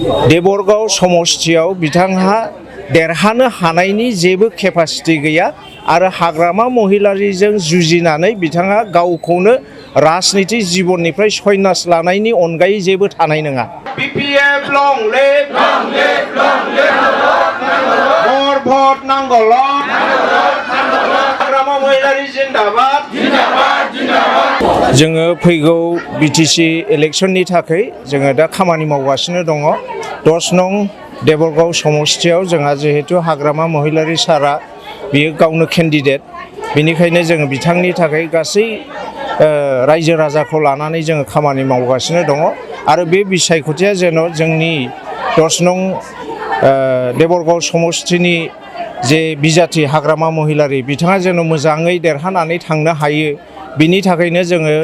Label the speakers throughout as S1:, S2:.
S1: देबरगाव समस्थियाव बिथांहा देरहानो हानायनि जेबो केपासिटि गैया आरो हाग्रामा महिलारिजों जुजिनानै बिथाङा गावखौनो राजनीति जीवननिफ्राय सन्यास लानायनि अनगायै जेबो थानाय नङा। BPF long live more vote नांगौल' हाग्रामा महिलारि जिन्दाबाद जोङो फैगौ बिटिसि इलेक्सननि थाखाय जोङो दा खामानि मावगासिनो दङ। 10 नं देबरगाव समस्थियाव जोंहा जिहेतु हाग्रामा महिलारि सारा बियो गावनो केन्डिडेट, बेनिखायनो जोङो बिथांनि थाखाय गासै रायजो राजाखौ लानानै जोङो खामानि मावगासिनो दङ आरो बे बिसायख'थिया जेन' जोंनि 10 नं देबरगाव समस्थिनि जे बिजाथि हाग्रामा महिलारि बिथाङा जेन' मोजाङै देरहानानै थांनो हायो, बिनि थाखायनो जोङो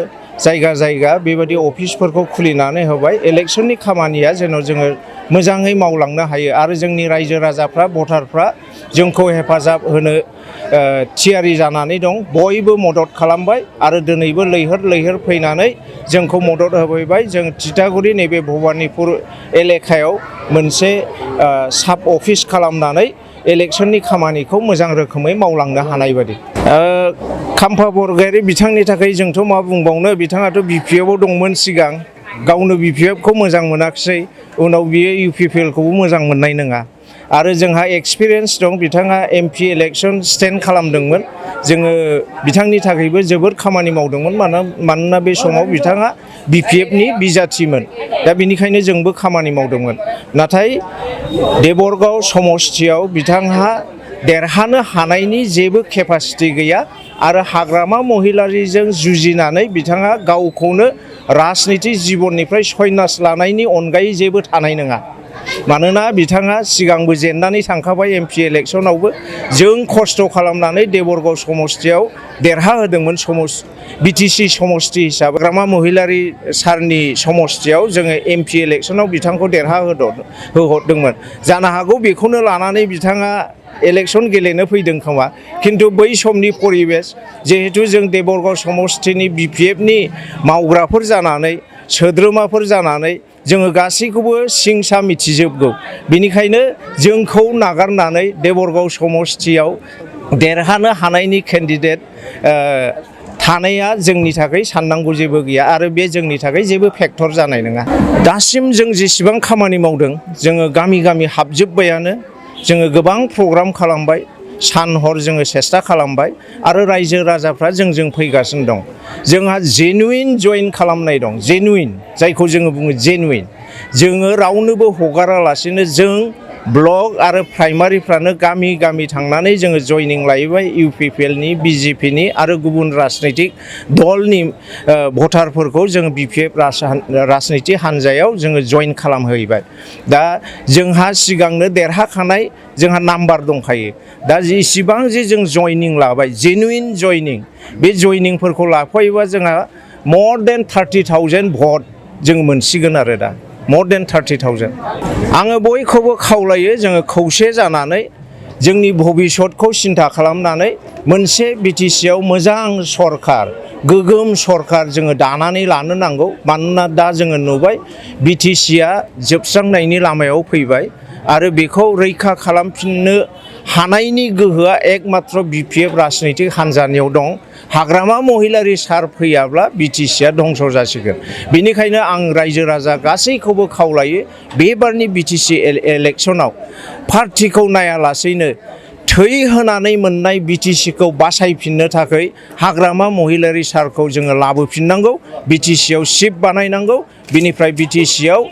S1: जायगा जायगा बेबायदि अफिसफोरखौ खुलिनानै होबाय। इलेक्सननि खामानिया जेन' जोङो मोजाङै मावलांनो हायो आरो जोंनि रायजो राजाफ्रा भटारफ्रा जोंखौ हेफाजाब होनो थियारि जानानै दं। बयबो मदद खालामबाय आरो दिनैबो लैहोर फैनानै जोंखौ मदद होफैबाय। जों तितागुरि नैबे भबानिपुर एलेकायाव मोनसे साब अफिस खालामनानै इलेक्सननि खामानिखौ मोजां रोखोमै मावलांनो हानाय बायदि। खाम्फा बरगयारि बिथांनि थाखाय जोंथ' मा बुंबावनो, बिथाङाथ' BPFआव दंमोन सिगां, गावनो BPFखौ मोजां मोनाखिसै, उनाव बियो UPPLखौबो मोजां मोननाय नङा आरो जोंहा एक्सपिरियेन्स दं। बिथाङा MP इलेक्सन स्टेन्ड खालामदोंमोन, जोङो बिथांनि थाखायबो जोबोद खामानि मावदोंमोन मानोना बे समाव बिथाङा BPFनि बिजाथिमोन, दा बेनिखायनो जोंबो खामानि मावदोंमोन। नाथाय देबरगाव समस्थियाव बिथांहा देरहानो हानायनि जेबो केपासिटि गैया आरो हाग्रामा महिलारिजों जुजिनानै बिथाङा गावखौनो राजनीति जीवननिफ्राय सन्यास लानायनि अनगायै जेबो थानाय नङा। मानोना बिथाङा सिगांबो जेननानै थांखाबाय MP इलेक्सनावबो। जों खस्थ' खालामनानै देबरगाव समस्थियाव देरहाहोदोंमोन बिटिसि समस्ति हिसाबै। हाग्रामा महिलारि सारनि समस्थियाव जोङो MP इलेक्सनाव बिथांखौ होहरदोंमोन। जानो हागौ बेखौनो लानानै बिथाङा इलेक्सन गेलेनो फैदों खोमा, खिन्थु बै समनि परिबेस जिहेतु जों देबरगाव समस्थिनि BPFनि मावग्राफोर जानानै सोद्रोमाफोर जानानै जोङो गासैखौबो सिंसा मिथिजोबगौ, बेनिखायनो जोंखौ नागारनानै देबरगाव समस्थियाव देरहानो हानायनि केन्डिडेट थानाया जोंनि थाखाय साननांगौ जेबो गैया आरो बे जोंनि थाखाय जेबो फेक्टर जानाय नङा। दासिम जों जेसेबां खामानि मावदों जोङो गामि गामि हाबजोब्बायानो, जोङो गोबां प्रग्राम खालामबाय, सान हर जोङो सेस्था खालामबाय आरो रायजो राजाफ्रा जोंजों फैगासिनो दं। जोंहा जेनुइन जइन खालामनाय दं, जेनुइन, जायखौ जोङो बुङो जेनुइन। जोङो रावनोबो हगारालासिनो जों ब्लक आरो प्राइमारिफ्रानो गामि गामि थांनानै जोङो जयनिं लाहैबाय। UPPLनि, BJPनि आरो गुबुन राजनैतिक दलनि भटारफोरखौ जोङो BPF राजनिति हान्जायाव जोङो जइन खालामहैबाय। दा जोंहा सिगांनो देरहाखानाय जोंहा नाम्बार दंखायो। दा जेसेबां जे जों जयनिं लाबाय, जेनुइन जयनिं, बे जयनिंफोरखौ लाफायोबा जोंहा more than 30,000 भट जों मोनसिगोन आरो दा more than 30,000। आङो बयखौबो खावलायो जोङो खौसे जानानै जोंनि भबिसतखौ सिन्था खालामनानै मोनसे बिटिसिआव मोजां सरकार, गोगोम सरकार जोङो दानानै लानो नांगौ। मानोना दा जोङो नुबाय बिटिसिआ जोबस्रांनायनि लामायाव फैबाय आरो बेखौ रैखा खालामफिननो हानायनि गोहोआ एकमात्र BPF राजनैतिक हान्जानियाव दं। हाग्रामा महिलारि सार फैयाब्ला बिटिसिआ धंस जासिगोन। बेनिखायनो आं रायजो राजा गासैखौबो खावलायो बेबारनि बिटिसि इलेक्सनाव पार्टिखौ नायालासेनो थै होनानै मोननाय बिटिसिखौ बासायफिननो थाखाय हाग्रामा महिलारि सारखौ जोङो लाबोफिननांगौ, बिटिसिआव सिट बानायनांगौ, बिनिफ्राय बिटिसिआव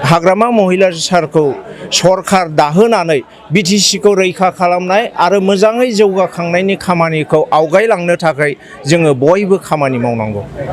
S1: हाग्रामा महिलारि सारखौ सरकार दाहोनानै बिटिसिखौ रैखा खालामनाय आरो मोजाङै जौगाखांनायनि खामानिखौ आवगायलांनो थाखाय जोङो बयबो खामानि मावनांगौ।